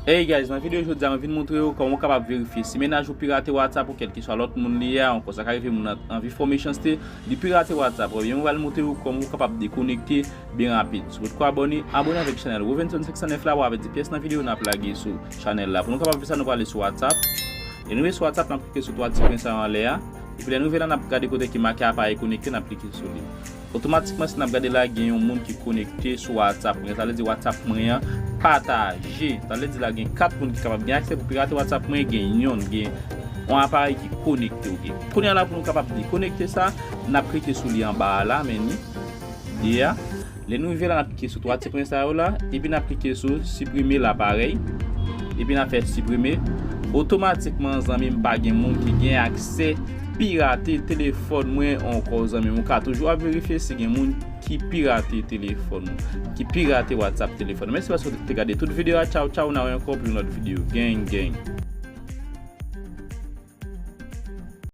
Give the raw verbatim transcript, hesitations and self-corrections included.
Hey guys, nan videyo jodi a, mwen vin montre w kòman w kapab verifye si mennaj ou pirate WhatsApp ou kèlkeswa lòt moun li ye a, ankò sa ka rive moun nan anvi fè w mechanste, li pirate WhatsApp ou, ebyen mwen pral montre w kòman w kapab dekonekte byen rapid. Si w potko abòne, abòne avèk chanèl Wovenson senk san nèf la pou w avèti pyès nan videyo n ap lage sou chanèl la. Pou nou kapab fè sa, nou prale sou WhatsApp. E nou rive sou WhatsApp, n ap klike sou twa ti pwen sa yo anlè a. Epi lè nou rive la, n ap gade kote ki make aparèy konekte, n ap klike sou li. Otomatikman, si n ap gade la, gen yon moun ki konekte sou WhatsApp mwen. Sa vle di WhatsApp mwen an pataje. Sa vle di la, gen kat moun ki kapab gen aksè pou pirate WhatsApp mwen, gen yon, gen yon aparèy ki konekte, oke. Kounye a la, pou nou kapab dekonekte sa, n ap klike sou li anba a la, men ni de a. Lè nou rive la, n ap klike sou twa ti pwen sa yo la, epi n ap klike sou siprime laparèy, epi n ap fè siprime. Otomatikman, zanmi m, pa gen moun ki gen aksè pirate telefòn mwen ankò, zanmi m. Ou ka toujou ap verifye si gen moun ki pirate telefòn ou, ki pirate WhatsApp telefòn. Mèsi paske w te gade tout videyo a. Tchaw, tchaw, n a wè ankò pou yon lòt videyo. Gang, gang.